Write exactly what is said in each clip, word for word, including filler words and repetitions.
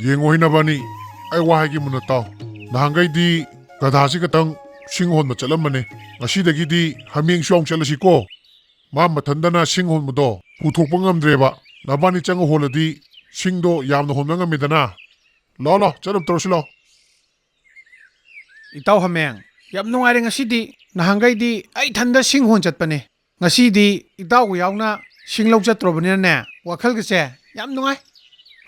ꯌꯦꯡꯉꯣ ꯍꯩ ꯅꯕꯥꯅꯤ, ꯑꯩ ꯋꯥ ꯍꯥꯏꯒꯦ ꯃꯨꯟꯅ ꯇꯥꯎ꯫ ꯅꯍꯥꯟꯈꯩꯗꯤ ꯒꯙꯥꯁꯤ ꯈꯇꯪ ꯁꯤꯡ ꯍꯣꯟꯕ ꯆꯠꯂꯝꯕꯅꯦ, ꯉꯁꯤꯗꯒꯤꯗꯤ ꯍꯥꯃꯦꯡꯁꯨ ꯌꯥꯎꯅ ꯆꯠꯂꯁꯤꯀꯣ꯫ ꯃꯥ ꯃꯊꯟꯗꯅ ꯁꯤꯡ ꯍꯣꯟꯕꯗꯣ ꯄꯨꯊꯣꯛꯄ ꯉꯝꯗ꯭ꯔꯦꯕ꯫ ꯅꯕꯥꯅꯤ ꯆꯪꯉ ꯍꯣꯜꯂꯗꯤ ꯁꯤꯡꯗꯣ ꯌꯥꯝꯅ ꯍꯣꯟꯕ ꯉꯝꯃꯤꯗꯅ꯫ ꯂꯥꯛꯑꯣ, ꯂꯥꯛꯑꯣ, ꯆꯠꯅꯕ ꯇꯧꯔꯁꯤ ꯂꯥꯛꯑꯣ꯫ ꯏꯇꯥꯎ ꯍꯥꯃꯦꯡ, ꯌꯥꯝ ꯅꯨꯡꯉꯥꯏꯔꯦ ꯉꯁꯤꯗꯤ꯫ ꯅꯍꯥꯟꯈꯩꯗꯤ ꯑꯩ ꯏꯊꯟꯗ ꯁꯤꯡ ꯍꯣꯟ ꯆꯠꯄꯅꯦ, ꯉꯁꯤꯗꯤ ꯏꯇꯥꯎꯒ ꯌꯥꯎꯅ ꯁꯤꯡ ꯂꯧ ꯆꯠꯇ꯭ꯔꯣꯕꯅꯤꯅꯅꯦ, ꯋꯥꯈꯜꯒꯁꯦ ꯌꯥꯝ ꯅꯨꯡꯉꯥꯏ꯫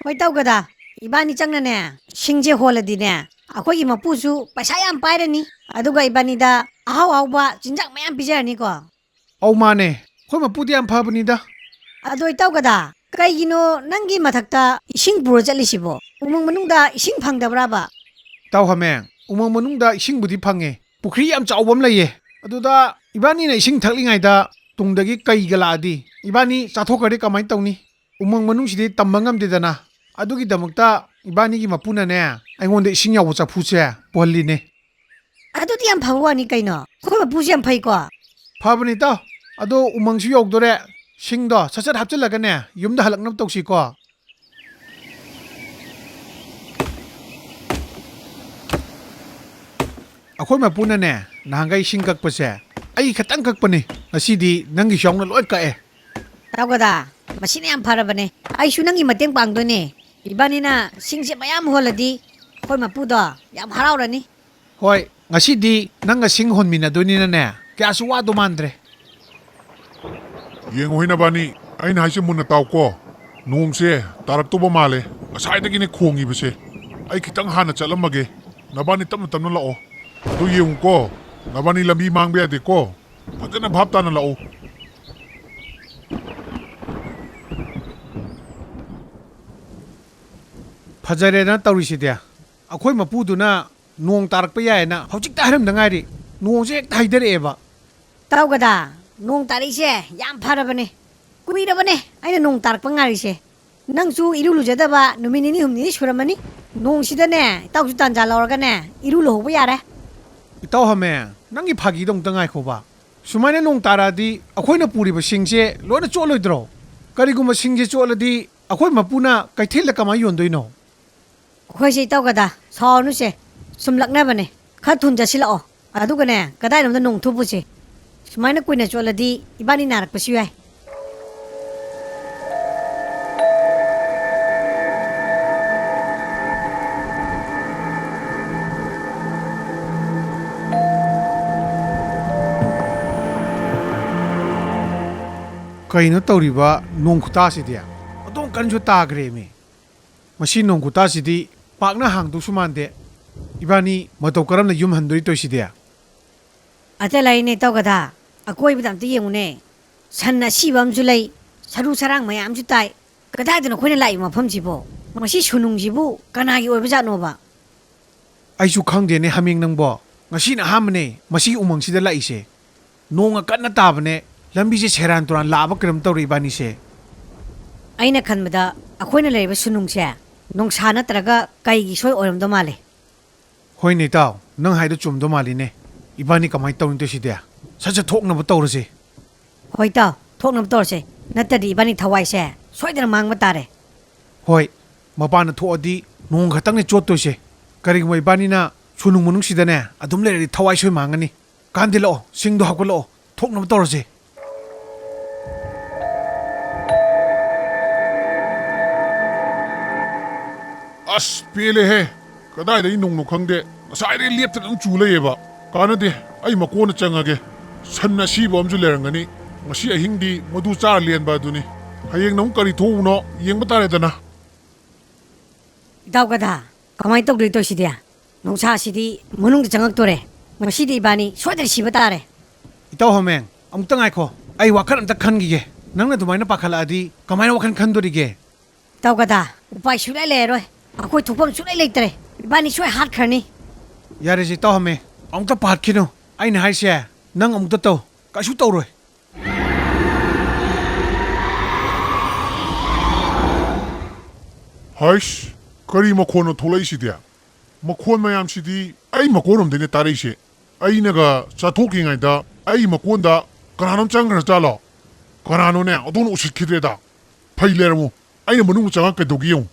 ꯍꯣꯏ, ꯏꯇꯥꯎ ꯒꯗꯥ, ꯏꯕꯥꯅꯤ ꯆꯪꯅꯅꯦ ꯁꯤꯡꯁꯦ ꯍꯣꯜꯂꯗꯤꯅꯦ, ꯑꯩꯈꯣꯏꯒꯤ ꯃꯄꯨꯁꯨ ꯄꯩꯁꯥ ꯌꯥꯝ ꯄꯥꯏꯔꯅꯤ, ꯑꯗꯨꯒ ꯏꯕꯥꯅꯤꯗ ꯑꯍꯥꯎ ꯑꯍꯥꯎꯕ ꯆꯤꯟꯖꯥꯛ ꯃꯌꯥꯝ ꯄꯤꯖꯔꯅꯤꯀꯣ꯫ ꯑꯧ, ꯃꯥꯅꯦ, ꯑꯩꯈꯣꯏ ꯃꯄꯨꯗꯤ ꯌꯥꯝ ꯐꯕꯅꯤꯗ꯫ ꯑꯗꯣ ꯏꯇꯥꯎ ꯒꯗꯥ, ꯀꯩꯒꯤꯅꯣ ꯅꯪꯒꯤ ꯃꯊꯛꯇ ꯏꯁꯤꯡ ꯄꯨꯔ ꯆꯠꯂꯤꯁꯤꯕꯣ? ꯎꯃꯪ ꯃꯅꯨꯡꯗ ꯏꯁꯤꯡ ꯐꯪꯗꯕ꯭ꯔꯕ? ꯏꯇꯥꯎ ꯍꯥꯃꯦꯡ, ꯎꯃꯪ ꯃꯅꯨꯡꯗ ꯏꯁꯤꯡꯕꯨꯗꯤ ꯐꯪꯉꯦ, ꯄꯨꯈ꯭ꯔꯤ ꯌꯥꯝ ꯆꯥꯎꯕ ꯑꯃ ꯂꯩꯌꯦ꯫ ꯑꯗꯨꯗ ꯏꯕꯥꯅꯤꯅ ꯏꯁꯤꯡ ꯊꯛꯂꯤꯉꯩꯗ ꯇꯨꯡꯗꯒꯤ ꯀꯩꯒ ꯂꯥꯛꯑꯗꯤ, ꯏꯕꯥꯅꯤ ꯆꯥꯊꯣꯛꯈ꯭ꯔꯗꯤ ꯀꯃꯥꯏꯅ ꯇꯧꯅꯤ? ꯎꯃꯪ ꯃꯅꯨꯡꯁꯤꯗꯤ ꯇꯝꯕ ꯉꯝꯗꯦꯗꯅ꯫ ꯑꯗꯨꯒꯤꯗꯃꯛꯇ ꯏꯕꯥꯅꯤꯒꯤ ꯃꯄꯨꯅꯅꯦ, ꯑꯩꯉꯣꯟꯗ ꯏꯁꯤꯡ ꯌꯥꯎꯕ ꯆꯐꯨꯁꯦ ꯄꯨꯍꯜꯂꯤꯅꯦ꯫ ꯑꯗꯨꯗꯤ ꯌꯥꯝ ꯐꯕ ꯋꯥꯅꯤ ꯀꯩꯅꯣ꯫ ꯑꯩꯈꯣꯏ ꯃꯄꯨꯁꯦ ꯌꯥꯝ ꯐꯩꯀꯣ꯫ ꯐꯕꯅꯤ ꯏꯇꯥꯎ꯫ ꯑꯗꯣ ꯎꯃꯪꯁꯨ ꯌꯧꯗꯣꯔꯦ꯫ ꯁꯤꯡꯗꯣ ꯁꯠ ꯁꯠ ꯍꯥꯞꯆꯤꯜꯂꯒꯅꯦ, ꯌꯨꯝꯗ ꯍꯜꯂꯛꯅꯕ ꯇꯧꯁꯤꯀꯣ꯫ ꯑꯩꯈꯣꯏ ꯃꯄꯨꯅꯅꯦ, ꯅꯍꯥꯟꯈꯩ ꯁꯤꯡ ꯀꯛꯄꯁꯦ ꯑꯩ ꯈꯛꯇꯪ ꯀꯛꯄꯅꯤ, ꯉꯁꯤꯗꯤ ꯅꯪꯒꯤꯁꯨ ꯌꯥꯎꯅ ꯂꯣꯏ ꯀꯛꯑꯦ꯫ ꯇꯥꯎꯒꯗ, ꯃꯁꯤꯅ ꯌꯥꯝ ꯐꯔꯕꯅꯦ꯫ ꯑꯩꯁꯨ ꯅꯪꯒꯤ ꯃꯇꯦꯡ ꯄꯥꯡꯗꯣꯏꯅꯦ꯫ ꯏꯕꯥꯅꯤꯅ ꯁꯤꯡꯁꯦ ꯃꯌꯥꯝ ꯍꯣꯜꯂꯗꯤ ꯑꯩꯈꯣꯏ ꯃꯄꯨꯗꯣ ꯌꯥꯝ ꯍꯔꯥꯎꯔꯅꯤ꯫ ꯍꯣꯏ, ꯉꯁꯤꯗꯤ ꯅꯪꯒ ꯁꯤꯡ ꯍꯣꯟꯃꯤꯟꯅꯗꯣꯏꯅꯤꯅꯅꯦ, ꯀꯌꯥꯁꯨ ꯋꯥꯗꯧ ꯃꯥꯟꯗ꯭ꯔꯦ꯫ ꯌꯦꯡꯉꯣ ꯍꯩ ꯅꯕꯥꯅꯤ, ꯑꯩꯅ ꯍꯥꯏꯁꯦ ꯃꯨꯟꯅ ꯇꯥꯎꯀꯣ꯫ ꯅꯣꯡꯁꯦ ꯇꯥꯔꯛꯇꯧꯕ ꯃꯥꯜꯂꯦ, ꯉꯁꯥꯏꯗꯒꯤꯅꯦ ꯈꯣꯡꯉꯤꯕꯁꯦ꯫ ꯑꯩ ꯈꯤꯇꯪ ꯍꯥꯟꯅ ꯆꯠꯂꯝꯃꯒꯦ, ꯅꯕꯥꯅꯤ ꯇꯞꯅ ꯇꯞꯅ ꯂꯥꯛꯑꯣ꯫ ꯑꯗꯨ ꯌꯦꯡꯉꯨꯀꯣ, ꯅꯕꯥꯅꯤ ꯂꯝꯕꯤ ꯃꯥꯡꯕ ꯌꯥꯗꯦꯀꯣ, ꯐꯖꯅ ꯚꯥꯞ ꯇꯥꯅ ꯂꯥꯛꯑꯣ꯫ ꯐꯖꯔꯦꯅ ꯇꯧꯔꯤꯁꯤꯗꯤ꯫ ꯑꯩꯈꯣꯏ ꯃꯄꯨꯗꯨꯅ ꯅꯣꯡ ꯇꯥꯔꯛꯄ ꯌꯥꯏꯌꯦꯅ ꯍꯧꯖꯤꯛꯇ ꯍꯥꯏꯔꯝꯗ ꯉꯥꯏꯔꯤ, ꯅꯣꯡꯁꯦ ꯍꯦꯛꯇ ꯍꯩꯊꯔꯛꯑꯦꯕ꯫ ꯇꯥꯎꯒꯗ, ꯅꯣꯡ ꯇꯥꯔꯛꯏꯁꯦ ꯌꯥꯝ ꯐꯔꯕꯅꯦ꯫ ꯀꯨꯏꯔꯕꯅꯦ ꯑꯩꯅ ꯅꯣꯡ ꯇꯥꯔꯛꯄ ꯉꯥꯏꯔꯤꯁꯦ꯫ ꯅꯪꯁꯨ ꯏꯔꯨ ꯂꯨꯖꯗꯕ ꯅꯨꯃꯤꯠ ꯅꯤꯅꯤ ꯍꯨꯝꯅꯤꯗꯤ ꯁꯨꯔꯝꯃꯅꯤ꯫ ꯅꯣꯡꯁꯤꯗꯅꯦ ꯏꯇꯥꯎꯁꯨ ꯇꯥꯟꯖꯥ ꯂꯧꯔꯒꯅꯦ ꯏꯔꯨ ꯂꯨꯍꯧꯕ ꯌꯥꯔꯦ꯫ ꯏꯇꯥꯎ ꯍꯥꯃꯦꯡ, ꯅꯪꯒꯤ ꯐꯥꯒꯤꯗꯣ ꯑꯃꯨꯛꯇ ꯉꯥꯏꯈꯣꯕ꯫ ꯁꯨꯃꯥꯏꯅ ꯅꯣꯡ ꯇꯥꯔꯛꯑꯗꯤ ꯑꯩꯈꯣꯏꯅ ꯄꯨꯔꯤꯕ ꯁꯤꯡꯁꯦ ꯂꯣꯏꯅ ꯆꯣꯠꯂꯣꯏꯗ꯭ꯔꯣ? ꯀꯔꯤꯒꯨꯝꯕ ꯁꯤꯡꯁꯦ ꯆꯣꯠꯂꯗꯤ ꯑꯩꯈꯣꯏ ꯃꯄꯨꯅ ꯀꯩꯊꯦꯜꯗ ꯀꯃꯥꯏꯅ ꯌꯣꯟꯗꯣꯏꯅꯣ? ꯍꯣꯏꯁꯦ, ꯏꯇꯥꯎ ꯒꯗꯥ, ꯁꯥꯎꯔꯅꯨꯁꯦ꯫ ꯁꯨꯝ ꯂꯛꯅꯕꯅꯦ꯫ ꯈꯔ ꯊꯨꯅ ꯆꯠꯁꯤꯜꯂꯛꯑꯣ꯫ ꯑꯗꯨꯒꯅꯦ, ꯀꯗꯥꯏꯅꯣꯝꯗ ꯅꯣꯡ ꯊꯨꯞꯄꯨꯁꯦ꯫ ꯁꯨꯃꯥꯏꯅ ꯀꯨꯏꯅ ꯆꯣꯠꯂꯗꯤ ꯏꯕꯥꯅꯤ ꯅꯥꯔꯛꯄꯁꯨ ꯌꯥꯏ꯫ ꯀꯩꯅꯣ ꯇꯧꯔꯤꯕ ꯅꯣꯡ ꯈꯨꯇꯥꯁꯤꯗꯤ? ꯑꯗꯨꯝ ꯀꯟꯁꯨ ꯇꯥꯈ꯭ꯔꯦꯃꯤ꯫ ꯃꯁꯤ ꯅꯣꯡ ꯈꯨꯇꯥꯁꯤꯗꯤ ꯄꯥꯛꯅ ꯍꯥꯡꯗꯧꯁꯨ ꯃꯥꯟꯗꯦ꯫ ꯏꯕꯥꯅꯤ ꯃꯇꯧ ꯀꯔꯝꯅ ꯌꯨꯝ ꯍꯟꯗꯣꯏ ꯇꯧꯁꯤꯗꯤ? ꯑꯇꯩ ꯂꯩꯅꯦ, ꯏꯇꯥꯎ ꯒꯗꯥ꯫ ꯑꯀꯣꯏꯕꯗ ꯑꯝꯇ ꯌꯦꯡꯉꯨꯅꯦ꯫ ꯁꯟ ꯑꯁꯤꯕ ꯑꯃꯁꯨ ꯂꯩ, ꯁꯔꯨ ꯁꯔꯥꯡ ꯃꯌꯥꯝꯁꯨ ꯇꯥꯏ꯫ ꯀꯗꯥꯏꯗꯅꯣ ꯑꯩꯈꯣꯏꯅ ꯂꯥꯛꯏꯕ ꯃꯐꯝꯁꯤꯕꯣ? ꯃꯁꯤ ꯁꯨꯅꯨꯡꯁꯤꯕꯨ ꯀꯅꯥꯒꯤ ꯑꯣꯏꯕꯖꯥꯠꯅꯣꯕ? ꯑꯩꯁꯨ ꯈꯪꯗꯦꯅꯦ ꯍꯥꯃꯦꯡ ꯅꯪꯕꯣ꯫ ꯉꯁꯤꯅ ꯑꯍꯥꯟꯕꯅꯦ ꯃꯁꯤꯒꯤ ꯎꯃꯪꯁꯤꯗ ꯂꯥꯛꯏꯁꯦ꯫ ꯅꯣꯡꯒ ꯀꯟꯅ ꯇꯥꯕꯅꯦ, ꯂꯝꯕꯤꯁꯦ ꯁꯦꯔꯥꯟ ꯇꯨꯔꯥꯟ ꯂꯥꯛꯑꯕ ꯀꯩꯅꯣꯝ ꯇꯧꯔꯦ ꯏꯕꯥꯅꯤꯁꯦ꯫ ꯑꯩꯅ ꯈꯟꯕꯗ ꯑꯩꯈꯣꯏꯅ ꯂꯩꯔꯤꯕ ꯁꯨꯅꯨꯡꯁꯦ ꯅꯨꯡꯁꯥ ꯅꯠꯇ꯭ꯔꯒ ꯀꯩꯒꯤ ꯁꯣꯏ ꯑꯣꯏꯔꯝꯗꯧ ꯃꯥꯜꯂꯦ꯫ ꯍꯣꯏꯅꯦ ꯏꯇꯥꯎ, ꯅꯪ ꯍꯥꯏꯗꯣ ꯆꯨꯝꯗꯧ ꯃꯥꯜꯂꯤꯅꯦ꯫ ꯏꯕꯥꯅꯤ ꯀꯃꯥꯏꯅ ꯇꯧꯅꯤ ꯇꯧꯁꯤꯗꯤ? ꯁꯠ ꯁꯠ ꯊꯣꯛꯅꯕ ꯇꯧꯔꯁꯦ꯫ ꯍꯣꯏ ꯏꯇꯥꯎ, ꯊꯣꯛꯅꯕ ꯇꯧꯔꯁꯦ꯫ ꯅꯠꯇ꯭ꯔꯗꯤ ꯏꯕꯥꯅꯤ ꯊꯋꯥꯏꯁꯦ ꯁꯣꯏꯗꯅ ꯃꯥꯡꯕ ꯇꯥꯔꯦ꯫ ꯍꯣꯏ, ꯃꯄꯥꯟꯗ ꯊꯣꯛꯑꯗꯤ ꯅꯣꯡ ꯈꯛꯇꯪꯅꯦ ꯆꯣꯠꯇꯣꯏꯁꯦ꯫ ꯀꯔꯤꯒꯨꯝꯕ ꯏꯕꯥꯅꯤꯅ ꯁꯨꯅꯨꯡ ꯃꯅꯨꯡꯁꯤꯗꯅꯦ ꯑꯗꯨꯝ ꯂꯩꯔꯗꯤ ꯊꯋꯥꯏ ꯁꯣꯏ ꯃꯥꯡꯉꯅꯤ꯫ ꯀꯥꯟꯗꯦ, ꯂꯥꯛꯑꯣ, ꯁꯤꯡꯗꯣ ꯍꯥꯞꯀꯠꯂꯛꯑꯣ, ꯊꯣꯛꯅꯕ ꯇꯧꯔꯁꯦ꯫ ꯑꯁ, ꯄꯦꯜꯂꯦꯍꯦ! ꯀꯗꯥꯏꯗꯒꯤ ꯅꯣꯡꯅꯣ ꯈꯪꯗꯦ, ꯉꯁꯥꯏꯗꯒꯤ ꯂꯦꯞꯇꯅ ꯑꯗꯨꯝ ꯆꯨ ꯂꯩꯌꯦꯕ꯫ ꯀꯥꯟꯅꯗꯦ, ꯑꯩ ꯃꯀꯣꯟꯗ ꯆꯪꯉꯒꯦ꯫ ꯁꯟ ꯑꯁꯤꯕ ꯑꯃꯁꯨ ꯂꯩꯔꯝꯒꯅꯤ, ꯉꯁꯤ ꯑꯍꯤꯡꯗꯤ ꯃꯗꯨ ꯆꯥꯔ ꯂꯦꯟꯕ ꯑꯗꯨꯅꯤ꯫ ꯍꯌꯦꯡꯅ ꯑꯃꯨꯛ ꯀꯔꯤ ꯊꯣꯛꯎꯅꯣ ꯌꯦꯡꯕ ꯇꯥꯔꯦꯗꯅ꯫ ꯏꯇꯥꯎ ꯒꯗꯥ, ꯀꯃꯥꯏꯅ ꯇꯧꯗꯣꯏ ꯇꯧꯁꯤꯗꯤ? ꯅꯨꯡꯁꯥꯁꯤꯗꯤ ꯃꯅꯨꯡꯗ ꯆꯪꯉꯛꯇꯣꯔꯦ꯫ ꯉꯁꯤꯗꯤ ꯏꯕꯥꯅꯤ ꯁꯣꯏꯗꯅ ꯁꯤꯕ ꯇꯥꯔꯦ꯫ ꯏꯇꯥꯎ ꯍꯥꯃꯦꯡ, ꯑꯃꯨꯛꯇ ꯉꯥꯏꯈꯣ꯫ ꯑꯩ ꯋꯥꯈꯜ ꯑꯝꯇ ꯈꯟꯈꯤꯒꯦ꯫ ꯅꯪꯅ ꯑꯗꯨꯃꯥꯏꯅ ꯄꯥꯈꯠꯂꯛꯑꯗꯤ ꯀꯃꯥꯏꯅ ꯋꯥꯈꯜ ꯈꯟꯗꯣꯔꯤꯒꯦ? ꯏꯇꯥꯎ ꯒꯗꯥ, ꯎꯄꯥꯏ ꯁꯨꯡꯂꯩ ꯂꯩꯔꯔꯣꯏ꯫ ꯑꯩꯈꯣꯏ ꯊꯣꯛꯐꯝ ꯁꯨꯡꯂꯩ ꯂꯩꯇ꯭ꯔꯦ꯫ ꯏꯕꯥꯅꯤ ꯁꯣꯏ ꯍꯥꯠꯈ꯭ꯔꯅꯤ꯫ ꯌꯥꯔꯦꯁꯦ ꯏꯇꯥꯎ ꯍꯥꯃꯦꯡ, ꯑꯃꯨꯛꯇ ꯄꯥꯈꯠꯈꯤꯅꯨ꯫ ꯑꯩꯅ ꯍꯥꯏꯁꯦ ꯅꯪ ꯑꯃꯨꯛꯇ ꯇꯧ꯫ ꯀꯩꯁꯨ ꯇꯧꯔꯣꯏ꯫ ꯍꯩꯁ, ꯀꯔꯤ ꯃꯈꯣꯟꯅꯣ ꯊꯣꯛꯂꯛꯏꯁꯤꯗꯤ? ꯃꯈꯣꯟ ꯃꯌꯥꯝꯁꯤꯗꯤ ꯑꯩ ꯃꯀꯣꯟꯔꯣꯝꯗꯩꯅ ꯇꯥꯔꯛꯏꯁꯦ꯫ ꯑꯩꯅꯒ ꯆꯥꯊꯣꯛꯈꯤꯉꯩꯗ ꯑꯩ ꯃꯀꯣꯟꯗ ꯀꯅꯥꯅꯣꯝ ꯆꯪꯈ꯭ꯔ ꯖꯥꯠꯂꯣ? ꯀꯅꯥꯅꯣꯅꯦ? ꯑꯗꯨꯅ ꯎꯁꯤꯠꯈꯤꯗ꯭ꯔꯦꯗ꯫ ꯐꯩ ꯂꯩꯔꯝꯃꯨ, ꯑꯩꯅ ꯃꯅꯨꯡꯗ ꯆꯪꯉꯛ ꯀꯩꯗꯧꯒꯦ ꯌꯦꯡꯉꯨ꯫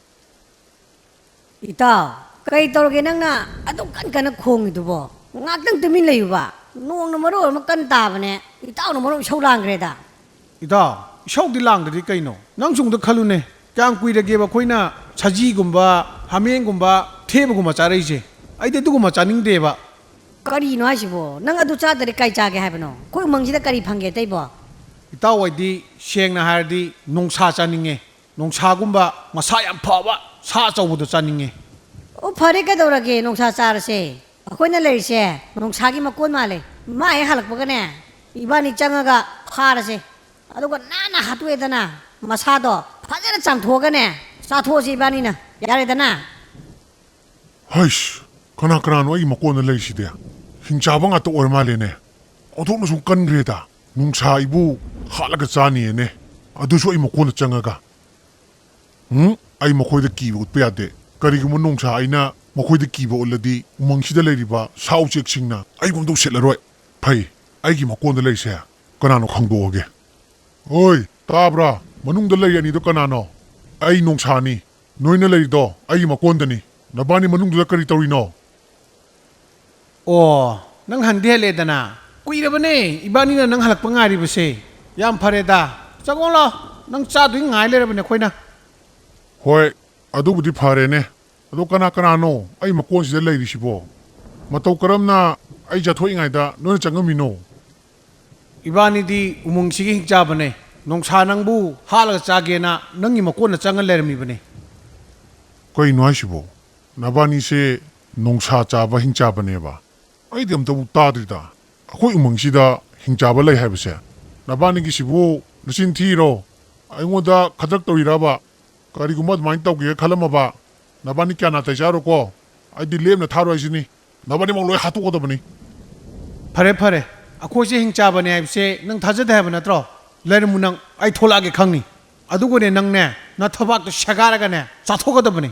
ꯏꯇꯥꯎ, ꯀꯩ ꯇꯧꯔꯒꯦ ꯅꯪꯅ ꯑꯗꯨꯛ ꯀꯟ ꯀꯟꯅ ꯈꯣꯡꯉꯤꯗꯨꯕꯣ? ꯉꯥꯛꯇꯪ ꯇꯨꯃꯤꯟ ꯂꯩꯌꯨꯕ꯫ ꯅꯣꯡꯅ ꯃꯔꯣꯜ ꯑꯃ ꯀꯟꯅ ꯇꯥꯕꯅꯦ, ꯏꯇꯥꯎꯅ ꯃꯔꯣꯜ ꯏꯁꯧ ꯂꯥꯡꯈ꯭ꯔꯦꯗ꯫ ꯏꯇꯥꯎ, ꯏꯁꯧꯗꯤ ꯂꯥꯡꯗꯗꯤ ꯀꯩꯅꯣ? ꯅꯪꯁꯨ ꯑꯝꯇ ꯈꯜꯂꯨꯅꯦ, ꯀꯌꯥꯝ ꯀꯨꯏꯔꯒꯦꯕ ꯑꯩꯈꯣꯏꯅ ꯁꯖꯤꯒꯨꯝꯕ, ꯍꯥꯃꯦꯡꯒꯨꯝꯕ, ꯊꯦꯕꯒꯨꯝꯕ ꯆꯥꯔꯛꯏꯁꯦ? ꯑꯩꯗꯤ ꯑꯗꯨꯒꯨꯝꯕ ꯆꯥꯅꯤꯡꯗꯦꯕ꯫ ꯀꯔꯤꯅꯣ ꯍꯥꯏꯁꯤꯕꯣ? ꯅꯪ ꯑꯗꯨ ꯆꯥꯗ꯭ꯔꯗꯤ ꯀꯩ ꯆꯥꯒꯦ ꯍꯥꯏꯕꯅꯣ? ꯑꯩꯈꯣꯏ ꯎꯃꯪꯁꯤꯗ ꯀꯔꯤ ꯐꯪꯒꯦ ꯑꯇꯩꯕꯣ? ꯏꯇꯥꯎ ꯑꯩꯗꯤ ꯁꯦꯡꯅ ꯍꯥꯏꯔꯗꯤ ꯅꯣꯡꯁꯥ ꯆꯥꯅꯤꯡꯉꯦ꯫ ꯅꯣꯡꯁꯥꯒꯨꯝꯕ ꯃꯁꯥ ꯌꯥꯝ ꯐꯕ ꯁꯥ ꯑꯆꯧꯕꯗꯣ ꯆꯥꯅꯤꯡꯉꯦ꯫ ꯑꯣ, ꯐꯔꯦ, ꯀꯩꯗꯧꯔꯒꯦ, ꯅꯣꯡꯁꯥ ꯆꯥꯔꯁꯦ꯫ ꯑꯩꯈꯣꯏꯅ ꯂꯩꯔꯤꯁꯦ ꯅꯣꯡꯁꯥꯒꯤ ꯃꯀꯣꯟ ꯃꯥꯜꯂꯦ꯫ ꯃꯥ ꯍꯦꯛ ꯍꯜꯂꯛꯄꯒꯅꯦ, ꯏꯕꯥꯅꯤ ꯆꯪꯉꯒ ꯐꯥꯔꯁꯦ꯫ ꯑꯗꯨꯒ ꯅꯥꯟꯅ ꯍꯥꯠꯇꯣꯛꯑꯦꯗꯅ, ꯃꯁꯥꯗꯣ ꯐꯖꯅ ꯆꯥꯝꯊꯣꯛꯑꯒꯅꯦ, ꯆꯥꯊꯣꯛꯑꯁꯤ ꯏꯕꯥꯅꯤꯅ꯫ ꯌꯥꯔꯦꯗꯅ? ꯍꯩꯁ, ꯀꯅꯥ ꯀꯅꯥꯅꯣ ꯑꯩꯒꯤ ꯃꯀꯣꯟꯗ ꯂꯩꯔꯤꯁꯤꯗꯤ? ꯍꯤꯡꯆꯥꯕ ꯉꯥꯛꯇ ꯑꯣꯏꯔ ꯃꯥꯜꯂꯦꯅꯦ꯫ ꯑꯣꯟꯊꯣꯛꯅ ꯁꯨꯝ ꯀꯟꯈ꯭ꯔꯦꯗ꯫ ꯅꯣꯡꯁꯥ ꯑꯩꯕꯨ ꯍꯥꯠꯂꯒ ꯆꯥꯅꯤꯌꯦꯅꯦ, ꯑꯗꯨꯁꯨ ꯑꯩ ꯃꯀꯣꯟꯗ ꯆꯪꯉꯒ꯫ ꯎꯝ, ꯑꯩ ꯃꯈꯣꯏꯗ ꯀꯤꯕ ꯎꯠꯄ ꯌꯥꯗꯦ꯫ ꯀꯔꯤꯒꯨꯝꯕ ꯅꯣꯡꯁꯥ ꯑꯩꯅ ꯃꯈꯣꯏꯗ ꯀꯤꯕ ꯎꯠꯂꯗꯤ, ꯎꯃꯪꯁꯤꯗ ꯂꯩꯔꯤꯕ ꯁꯥ ꯎꯆꯦꯛꯁꯤꯡꯅ ꯑꯩꯕꯨ ꯑꯃꯨꯛꯇ ꯎꯁꯤꯠꯂꯔꯣꯏ꯫ ꯐꯩ, ꯑꯩꯒꯤ ꯃꯀꯣꯟꯗ ꯂꯩꯔꯤꯁꯦ ꯀꯅꯥꯅꯣ ꯈꯪꯗꯣꯛꯑꯒꯦ꯫ ꯑꯣꯏ, ꯇꯥꯕ꯭ꯔꯥ? ꯃꯅꯨꯡꯗ ꯂꯩꯔꯤ ꯑꯅꯤꯗꯣ ꯀꯅꯥꯅꯣ? ꯑꯩ ꯅꯣꯡꯁꯥꯅꯤ꯫ ꯅꯣꯏꯅ ꯂꯩꯔꯤꯗꯣ ꯑꯩꯒꯤ ꯃꯀꯣꯟꯗꯅꯤ꯫ ꯅꯕꯥꯅꯤ ꯃꯅꯨꯡꯗꯨꯗ ꯀꯔꯤ ꯇꯧꯔꯤꯅꯣ? ꯑꯣ, ꯅꯪ ꯍꯟꯗꯤ ꯍꯜꯂꯦꯗꯅ꯫ ꯀꯨꯏꯔꯕꯅꯦ ꯏꯕꯥꯅꯤꯅ ꯅꯪ ꯍꯜꯂꯛꯄ ꯉꯥꯏꯔꯤꯕꯁꯦ꯫ ꯌꯥꯝ ꯐꯔꯦꯗ꯫ ꯆꯪꯉꯛꯑꯣ ꯂꯥꯎ꯫ ꯅꯪ ꯆꯥꯗꯣꯏ ꯉꯥꯏ ꯂꯩꯔꯕꯅꯦ ꯑꯩꯈꯣꯏꯅ꯫ ꯍꯣꯏ, ꯑꯗꯨꯕꯨꯗꯤ ꯐꯔꯦꯅꯦ꯫ ꯑꯗꯣ ꯀꯅꯥ ꯀꯅꯥꯅꯣ ꯑꯩ ꯃꯀꯣꯟꯁꯤꯗ ꯂꯩꯔꯤꯁꯤꯕꯣ? ꯃꯇꯧ ꯀꯔꯝꯅ ꯑꯩ ꯆꯥꯊꯣꯛꯏꯉꯩꯗ ꯅꯣꯏꯅ ꯆꯪꯉꯝꯃꯤꯅꯣ? ꯏꯕꯥꯅꯤꯗꯤ ꯎꯃꯪꯁꯤꯒꯤ ꯍꯤꯡꯆꯥꯕꯅꯦ꯫ ꯅꯣꯡꯁꯥ ꯅꯪꯕꯨ ꯍꯥꯠꯂꯒ ꯆꯥꯒꯦꯅ ꯅꯪꯒꯤ ꯃꯀꯣꯟꯗ ꯆꯪꯉ ꯂꯩꯔꯝꯃꯤꯕꯅꯦ꯫ ꯀꯩꯅꯣ ꯍꯥꯏꯁꯤꯕꯣ? ꯅꯕꯥꯅꯤꯁꯦ ꯅꯣꯡꯁꯥ ꯆꯥꯕ ꯍꯤꯡꯆꯥꯕꯅꯦꯕ? ꯑꯩꯗꯤ ꯑꯝꯇꯕꯨ ꯇꯥꯗ꯭ꯔꯤꯗ꯫ ꯑꯩꯈꯣꯏ ꯎꯃꯪꯁꯤꯗ ꯍꯤꯡꯆꯥꯕ ꯂꯩ ꯍꯥꯏꯕꯁꯦ꯫ ꯅꯕꯥꯅꯤꯒꯤꯁꯤꯕꯨ ꯅꯆꯤꯟ ꯊꯤꯔꯣ? ꯑꯩꯉꯣꯟꯗ ꯈꯗ꯭ꯔꯛ ꯇꯧꯔꯤꯔꯕ? ꯀꯔꯤꯒꯨꯝꯕ ꯑꯗꯨꯃꯥꯏꯅ ꯇꯧꯒꯦ ꯈꯜꯂꯝꯃꯕ, ꯅꯕꯥꯅꯤ ꯀꯌꯥ ꯅꯥꯇꯩ ꯆꯥꯔꯣꯀꯣ꯫ ꯑꯩꯗꯤ ꯂꯦꯝꯅ ꯊꯥꯔꯣꯏ ꯍꯥꯏꯁꯤꯅꯤ꯫ ꯅꯕꯥꯅꯤꯃꯛ ꯂꯣꯏ ꯍꯥꯠꯇꯣꯛꯀꯗꯕꯅꯤ꯫ ꯐꯔꯦ, ꯐꯔꯦ꯫ ꯑꯩꯈꯣꯏꯁꯦ ꯍꯤꯡꯆꯥꯕꯅꯦ ꯍꯥꯏꯕꯁꯦ ꯅꯪ ꯊꯥꯖꯗꯦ ꯍꯥꯏꯕ ꯅꯠꯇ꯭ꯔꯣ? ꯂꯩꯔꯝꯃꯨ ꯅꯪ, ꯑꯩ ꯊꯣꯛꯂꯛꯑꯒꯦ ꯈꯪꯅꯤ꯫ ꯑꯗꯨꯒꯅꯦ, ꯅꯪꯅꯦ, ꯅꯊꯕꯥꯛꯇꯣ ꯁꯦꯒꯥꯏꯔꯒꯅꯦ ꯆꯥꯊꯣꯛꯀꯗꯕꯅꯦ꯫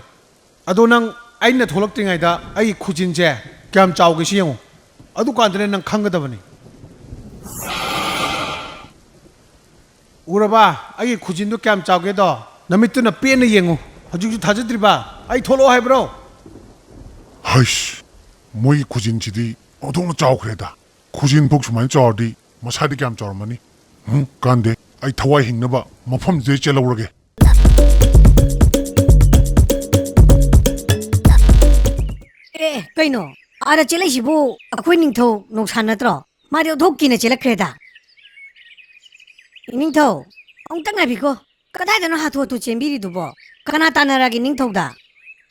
ꯑꯗꯣ ꯅꯪ ꯑꯩꯅ ꯊꯣꯛꯂꯛꯇ꯭ꯔꯤꯉꯩꯗ ꯑꯩꯒꯤ ꯈꯨꯖꯤꯟꯁꯦ ꯀꯌꯥꯝ ꯆꯥꯎꯒꯦ ꯁꯤ ꯌꯦꯡꯉꯨ꯫ ꯑꯗꯨꯀꯥꯟꯗꯅꯦ ꯅꯪ ꯈꯪꯒꯗꯕꯅꯤ꯫ ꯎꯔꯕ? ꯑꯩꯒꯤ ꯈꯨꯖꯤꯟꯗꯣ ꯀꯌꯥꯝ ꯆꯥꯎꯒꯦꯗꯣ ꯅꯃꯤꯠꯇꯨꯅ ꯄꯦꯟꯅ ꯌꯦꯡꯉꯨ꯫ ꯍꯧꯖꯤꯛꯁꯨ ꯊꯥꯖꯗ꯭ꯔꯤꯕ? ꯑꯩ ꯊꯣꯛꯂꯛꯑꯣ ꯍꯥꯏꯕ꯭ꯔꯣ? ꯍꯩꯁ, ꯃꯣꯏꯒꯤ ꯈꯨꯖꯤꯟꯁꯤꯗꯤ ꯑꯣꯟꯊꯣꯛꯅ ꯆꯥꯎꯈ꯭ꯔꯦꯗ꯫ ꯈꯨꯖꯤꯟ ꯐꯥꯎ ꯁꯨꯃꯥꯏꯅ ꯆꯥꯎꯔꯗꯤ ꯃꯁꯥꯗꯤ ꯀꯌꯥꯝ ꯆꯥꯎꯔꯝꯃꯅꯤ? ꯎꯝ, ꯀꯥꯟꯗꯦ꯫ ꯑꯩ ꯊꯋꯥꯏ ꯍꯤꯡꯅꯕ ꯃꯐꯝꯁꯤꯗꯩ ꯆꯦꯜꯍꯧꯔꯒꯦ꯫ ꯑꯦ, ꯀꯩꯅꯣ? ꯑꯥꯗ ꯆꯦꯜꯂꯛꯏꯁꯤꯕꯨ ꯑꯩꯈꯣꯏ ꯅꯤꯡꯊꯧ ꯅꯣꯡꯁꯥꯟ ꯅꯠꯇ꯭ꯔꯣ? ꯃꯥꯗꯤ ꯑꯣꯟꯊꯣꯛ ꯀꯤꯅ ꯆꯦꯜꯂꯛꯈ꯭ꯔꯦꯗ꯫ ꯏꯅꯤꯡꯊꯧ, ꯑꯃꯨꯛꯇ ꯉꯥꯏꯕꯤꯈꯣ꯫ ꯀꯗꯥꯏꯗꯅꯣ ꯍꯥꯊꯨ ꯍꯥꯊꯨ ꯆꯦꯟꯕꯤꯔꯤꯗꯨꯕꯣ? ꯀꯅꯥ ꯇꯥꯟꯅꯔꯒꯦ ꯅꯤꯡꯊꯧꯗ?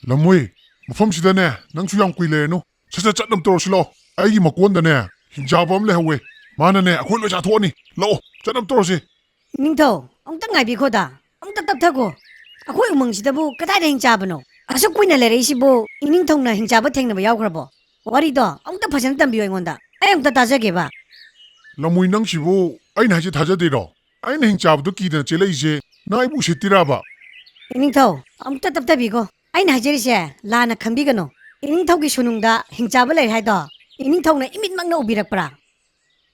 ꯂꯝꯃꯨꯏ, ꯃꯐꯝꯁꯤꯗꯅꯦ, ꯅꯪꯁꯨ ꯌꯥꯝ ꯀꯨꯏ ꯂꯩꯔꯅꯨ꯫ ꯁꯠ ꯁꯠ ꯆꯠꯅꯕ ꯇꯧꯔꯁꯤ ꯂꯥꯛꯑꯣ꯫ ꯑꯩꯒꯤ ꯃꯀꯣꯟꯗꯅꯦ, ꯍꯤꯡꯆꯥꯕ ꯑꯃ ꯂꯩꯍꯧꯋꯦ꯫ ꯃꯥꯅꯅꯦ, ꯑꯩꯈꯣꯏ ꯂꯣꯏ ꯆꯥꯊꯣꯛꯑꯅꯤ꯫ ꯂꯥꯛꯑꯣ, ꯆꯠꯅꯕ ꯇꯧꯔꯁꯤ꯫ ꯏꯅꯤꯡꯊꯧ, ꯑꯃꯨꯛꯇ ꯉꯥꯏꯕꯤꯈꯣꯗ꯫ ꯑꯃꯨꯛꯇ ꯇꯞꯊꯈꯣ꯫ ꯑꯩꯈꯣꯏ ꯎꯃꯪꯁꯤꯗꯕꯨ ꯀꯗꯥꯏꯗ ꯍꯤꯡꯆꯥꯕꯅꯣ? ꯑꯁꯨꯛ ꯀꯨꯏꯅ ꯂꯩꯔꯛꯏꯁꯤꯕꯨ ꯏꯅꯤꯡꯊꯧꯅ ꯍꯤꯡꯆꯥꯕ ꯊꯦꯡꯅꯕ ꯌꯥꯎꯈ꯭ꯔꯕꯣ? ꯋꯥꯔꯤꯗꯣ ꯑꯃꯨꯛꯇ ꯐꯖꯅ ꯇꯝꯕꯤꯌꯨ ꯑꯩꯉꯣꯟꯗ꯫ ꯑꯩ ꯑꯃꯨꯛꯇ ꯇꯥꯖꯒꯦꯕ꯫ ꯂꯝꯃꯨꯏ, ꯅꯪꯁꯤꯕꯨ ꯑꯩꯅ ꯍꯥꯏꯁꯦ ꯊꯥꯖꯗꯦꯔꯣ? ꯑꯩꯅ ꯍꯤꯡꯆꯥꯕꯗꯣ ꯀꯤꯗꯅ ꯆꯦꯜꯂꯛꯏꯁꯦ ꯅꯪ ꯑꯩꯕꯨ ꯎꯁꯤꯠꯇꯤꯔꯕ? ꯏꯅꯤꯡꯊꯧ, ꯑꯃꯨꯛꯇ ꯇꯞꯊꯕꯤꯈꯣ꯫ ꯑꯩꯅ ꯍꯥꯏꯖꯔꯤꯁꯦ ꯂꯥꯟꯅ ꯈꯟꯕꯤꯒꯅꯨ꯫ ꯏꯅꯤꯡꯊꯧꯒꯤ ꯁꯨꯅꯨꯡꯗ ꯍꯤꯡꯆꯥꯕ ꯂꯩꯔꯦ ꯍꯥꯏꯗꯣ ꯏꯅꯤꯡꯊꯧꯅ ꯏꯃꯤꯠꯃꯛꯅ ꯎꯕꯤꯔꯛꯄ꯭ꯔꯥ?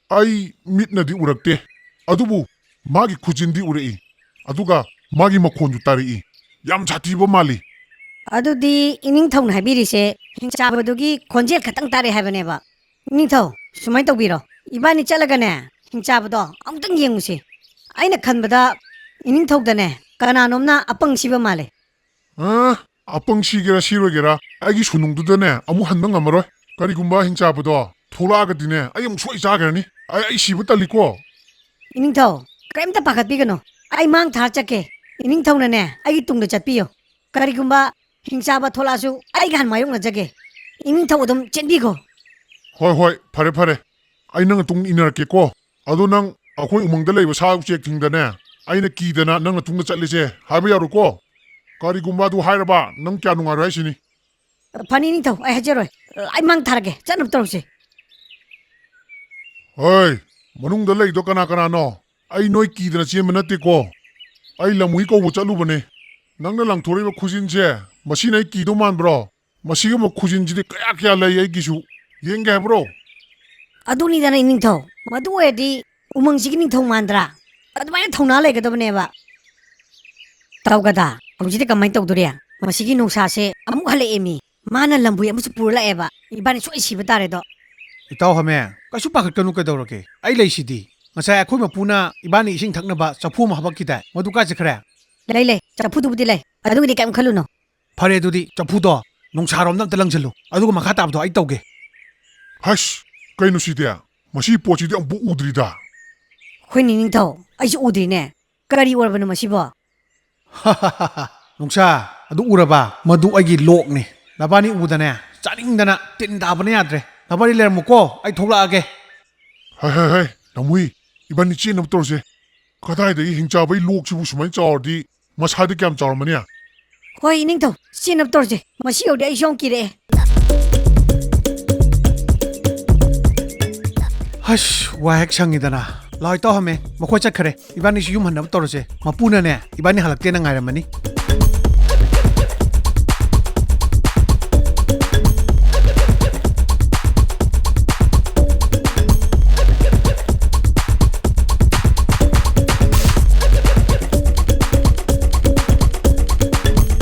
ꯑꯩ ꯃꯤꯠꯅꯗꯤ ꯎꯔꯛꯇꯦ, ꯑꯗꯨꯕꯨ ꯃꯥꯒꯤ ꯈꯨꯖꯤꯟꯗꯤ ꯎꯔꯛꯏ, ꯑꯗꯨꯒ ꯃꯥꯒꯤ ꯃꯈꯣꯟꯁꯨ ꯇꯥꯔꯛꯏ꯫ ꯌꯥꯝ ꯁꯥꯊꯤꯕ ꯃꯥꯜꯂꯤ꯫ ꯑꯗꯨꯗꯤ ꯏꯅꯤꯡꯊꯧꯅ ꯍꯥꯏꯕꯤꯔꯤꯁꯦ ꯍꯤꯡꯆꯥꯕꯗꯨꯒꯤ ꯈꯣꯟꯖꯦꯜ ꯈꯛꯇꯪ ꯇꯥꯔꯛꯑꯦ ꯍꯥꯏꯕꯅꯦꯕ꯫ ꯏꯅꯤꯡꯊꯧ, ꯁꯨꯃꯥꯏꯅ ꯇꯧꯕꯤꯔꯣ, ꯏꯕꯥꯅꯤ ꯆꯠꯂꯒꯅꯦ ꯍꯤꯡꯆꯥꯕꯗꯣ ꯑꯃꯨꯛꯇꯪ ꯌꯦꯡꯉꯨꯁꯤ꯫ ꯑꯩꯅ ꯈꯟꯕꯗ ꯏꯅꯤꯡꯊꯧꯗꯅꯦ ꯀꯅꯥꯅꯣꯝꯅ ꯑꯄꯪ ꯁꯤꯕ ꯃꯥꯜꯂꯦ꯫ ꯑ, ꯑꯄꯪ ꯁꯤꯒꯦꯔꯥ ꯁꯤꯔꯣꯏꯒꯦꯔꯥ, ꯑꯩꯒꯤ ꯁꯨꯅꯨꯡꯗꯨꯗꯅꯦ ꯑꯃꯨꯛ ꯍꯟꯕ ꯉꯝꯃꯔꯣꯏ꯫ ꯀꯔꯤꯒꯨꯝꯕ ꯍꯤꯡꯆꯥꯕꯗꯣ ꯊꯣꯛꯂꯛꯑꯒꯗꯤꯅꯦ, ꯑꯩ ꯑꯃꯨꯛ ꯁꯣꯏ ꯆꯥꯈ꯭ꯔꯅꯤ꯫ ꯑꯩ, ꯑꯩ ꯁꯤꯕ ꯇꯜꯂꯤꯀꯣ꯫ ꯏꯅꯤꯡꯊꯧ, ꯀꯔꯤꯝꯇ ꯄꯥꯈꯠꯄꯤꯒꯅꯨ꯫ ꯑꯩ ꯃꯥꯡ ꯊꯥꯔ ꯆꯠꯀꯦ꯫ ꯏꯅꯤꯡꯊꯧꯅꯅꯦ ꯑꯩꯒꯤ ꯇꯨꯡꯗ ꯆꯠꯄꯤꯌꯨ꯫ ꯀꯔꯤꯒꯨꯝꯕ ꯍꯤꯡꯆꯥꯕ ꯊꯣꯛꯂꯛꯑꯁꯨ ꯑꯩꯒ ꯍꯥꯟꯅ ꯃꯥꯌꯣꯛꯅꯖꯒꯦ꯫ ꯏꯅꯤꯡꯊꯧ ꯑꯗꯨꯝ ꯆꯦꯟꯕꯤꯈꯣ꯫ ꯍꯣꯏ, ꯍꯣꯏ, ꯐꯔꯦ, ꯐꯔꯦ꯫ ꯑꯩ ꯅꯪ ꯃꯇꯨꯡ ꯏꯟꯅꯔꯛꯀꯦꯀꯣ꯫ ꯑꯗꯣ ꯅꯪ ꯑꯩꯈꯣꯏ ꯎꯃꯪꯗ ꯂꯩꯕ ꯁꯥ ꯎꯆꯦꯛꯁꯤꯡꯗꯅꯦ, ꯑꯩꯅ ꯀꯤꯗꯅ ꯅꯪ ꯃꯇꯨꯡꯗ ꯆꯠꯂꯤꯁꯦ ꯍꯥꯏꯕ ꯌꯥꯔꯣꯏꯀꯣ꯫ ꯀꯔꯤꯒꯨꯝꯕ ꯑꯗꯨ ꯍꯥꯏꯔꯕ, ꯅꯪ ꯀꯌꯥ ꯅꯨꯡꯉꯥꯏꯔꯣꯏ ꯍꯥꯏꯁꯤꯅꯤ꯫ ꯐꯅꯤ ꯅꯤꯡꯊꯧ, ꯑꯩ ꯍꯥꯏꯖꯔꯣꯏ꯫ ꯑꯩ ꯃꯥꯡ ꯊꯥꯔꯒꯦ, ꯆꯠꯅꯕ ꯇꯧꯔꯁꯤ꯫ ꯍꯣꯏ, ꯃꯅꯨꯡꯗ ꯂꯩꯗꯣ ꯀꯅꯥ ꯀꯅꯥꯅꯣ? ꯑꯩ ꯅꯣꯏ ꯀꯤꯗꯅ ꯆꯦꯟꯕ ꯅꯠꯇꯦꯀꯣ꯫ ꯑꯩ ꯂꯝꯍꯨꯏ ꯀꯧꯕ ꯆꯠꯂꯨꯕꯅꯦ꯫ ꯅꯪꯅ ꯂꯪꯊꯣꯔꯛꯏꯕ ꯈꯨꯖꯤꯟꯁꯦ, ꯃꯁꯤꯅ ꯑꯩ ꯀꯤꯗꯧ ꯃꯥꯟꯕ꯭ꯔꯣ? ꯃꯁꯤꯒꯨꯝꯕ ꯈꯨꯖꯤꯟꯁꯤꯗꯤ ꯀꯌꯥ ꯀꯌꯥ ꯂꯩ ꯑꯩꯒꯤꯁꯨ꯫ ꯌꯦꯡꯒꯦ ꯍꯥꯏꯕ꯭ꯔꯣ? ꯑꯗꯨꯅꯤꯗꯅ ꯏꯅꯤꯡꯊꯧ, ꯃꯗꯨ ꯑꯣꯏꯔꯗꯤ ꯎꯃꯪꯁꯤꯒꯤ ꯅꯤꯡꯊꯧ ꯃꯥꯟꯗ꯭ꯔꯥ? ꯑꯗꯨꯃꯥꯏꯅ ꯊꯧꯅꯥ ꯂꯩꯒꯗꯕꯅꯦꯕ꯫ ꯇꯧꯒꯗ, ꯍꯧꯖꯤꯛꯇꯤ ꯀꯃꯥꯏꯅ ꯇꯧꯗꯣꯔꯤ? ꯃꯁꯤꯒꯤ ꯅꯨꯡꯁꯥꯁꯦ ꯑꯃꯨꯛ ꯍꯜꯂꯛꯑꯦꯃꯤ꯫ ꯃꯥꯅ ꯂꯝꯕꯨꯏ ꯑꯃꯁꯨ ꯄꯨꯔ ꯂꯥꯛꯑꯦꯕ꯫ ꯏꯕꯥꯅꯤ ꯁꯣꯏ ꯁꯤꯕ ꯇꯥꯔꯦꯗꯣ꯫ ꯏꯇꯥꯎ ꯍꯥꯃꯦꯡ, ꯀꯩꯁꯨ ꯄꯥꯈꯠꯀꯅꯨ, ꯀꯩꯗꯧꯔꯒꯦ? ꯑꯩ ꯂꯩꯁꯤꯗꯤ꯫ ꯉꯁꯥꯏ ꯑꯩꯈꯣꯏ ꯃꯄꯨꯅ ꯏꯕꯥꯅꯤ ꯏꯁꯤꯡ ꯊꯛꯅꯕ ꯆꯐꯨ ꯑꯃ ꯍꯥꯄꯛꯈꯤꯗꯥꯏ? ꯃꯗꯨ ꯀꯥꯏ ꯆꯠꯈ꯭ꯔꯦ? ꯂꯩ, ꯂꯩ꯫ ꯆꯐꯨꯗꯨꯕꯨꯗꯤ ꯂꯩ꯫ ꯑꯗꯨꯒꯤꯗꯤ ꯀꯩꯝ ꯈꯜꯂꯨꯅꯨ꯫ ꯐꯔꯦ, ꯑꯗꯨꯗꯤ ꯆꯐꯨꯗꯣ ꯅꯨꯡꯁꯥꯔꯣꯝꯗ ꯑꯝꯇ ꯂꯪꯁꯤꯜꯂꯨ, ꯑꯗꯨꯒ ꯃꯈꯥ ꯇꯥꯕꯗꯣ ꯑꯩ ꯇꯧꯒꯦ꯫ ꯍꯁ, ꯀꯩꯅꯣ ꯁꯤꯗꯤ? ꯃꯁꯤ ꯄꯣꯠꯁꯤꯗꯤ ꯑꯃꯨꯛ ꯎꯗ꯭ꯔꯤꯗ꯫ ꯍꯣꯏꯅꯦ ꯅꯤꯡꯊꯧ, ꯑꯩꯁꯨ ꯎꯗ꯭ꯔꯤꯅꯦ꯫ ꯀꯔꯤ ꯑꯣꯏꯔꯕꯅꯣ ꯃꯁꯤꯕꯣ? ꯅꯨꯡꯁꯥ, ꯑꯗꯨ ꯎꯔꯕ? ꯃꯗꯨ ꯑꯩꯒꯤ ꯂꯣꯛꯅꯤ꯫ ꯅꯕꯥꯅꯤ ꯎꯕꯗꯅꯦ, ꯆꯥꯅꯤꯡꯗꯅ ꯇꯤꯟ ꯇꯥꯕꯅ ꯌꯥꯗ꯭ꯔꯦ꯫ ꯅꯕꯥꯅꯤ ꯂꯩꯔꯝꯃꯨꯀꯣ, ꯑꯩ ꯊꯣꯛꯂꯛꯑꯒꯦ꯫ ꯍꯥꯏ, ꯍꯥꯏ, ꯍꯥꯏ, ꯅꯃꯨꯏ, ꯏꯕꯥꯅꯤ ꯆꯦꯟꯅꯕ ꯇꯧꯔꯁꯦ꯫ ꯀꯗꯥꯏꯗꯒꯤ ꯍꯤꯡꯆꯥꯕꯒꯤ ꯂꯣꯛꯁꯤꯕꯨ ꯁꯨꯃꯥꯏꯅ ꯆꯥꯎꯔꯗꯤ, ꯃꯁꯥꯗꯤ ꯀꯌꯥꯝ ꯆꯥꯎꯔꯝꯃꯅꯤ? ꯍꯣꯏ, ꯏꯅꯤꯡꯊꯧ, ꯆꯦꯟꯅꯕ ꯇꯧꯔꯁꯦ꯫ ꯃꯁꯤ ꯌꯧꯔꯗꯤ ꯑꯩꯁꯨ ꯌꯥꯝ ꯀꯤꯔꯛꯑꯦ꯫ ꯍꯁ, ꯋꯥ ꯍꯦꯛ ꯁꯪꯉꯤꯗꯅ꯫ ꯂꯥꯎ, ꯏꯇꯥꯎ ꯍꯥꯃꯦꯡ, ꯃꯈꯣꯏ ꯆꯠꯈ꯭ꯔꯦ꯫ ꯏꯕꯥꯅꯤꯁꯨ ꯌꯨꯝ ꯍꯟꯅꯕ ꯇꯧꯔꯁꯦ꯫ ꯃꯄꯨꯅꯅꯦ, ꯏꯕꯥꯅꯤ ꯍꯜꯂꯛꯇꯦꯅ ꯉꯥꯏꯔꯝꯃꯅꯤ꯫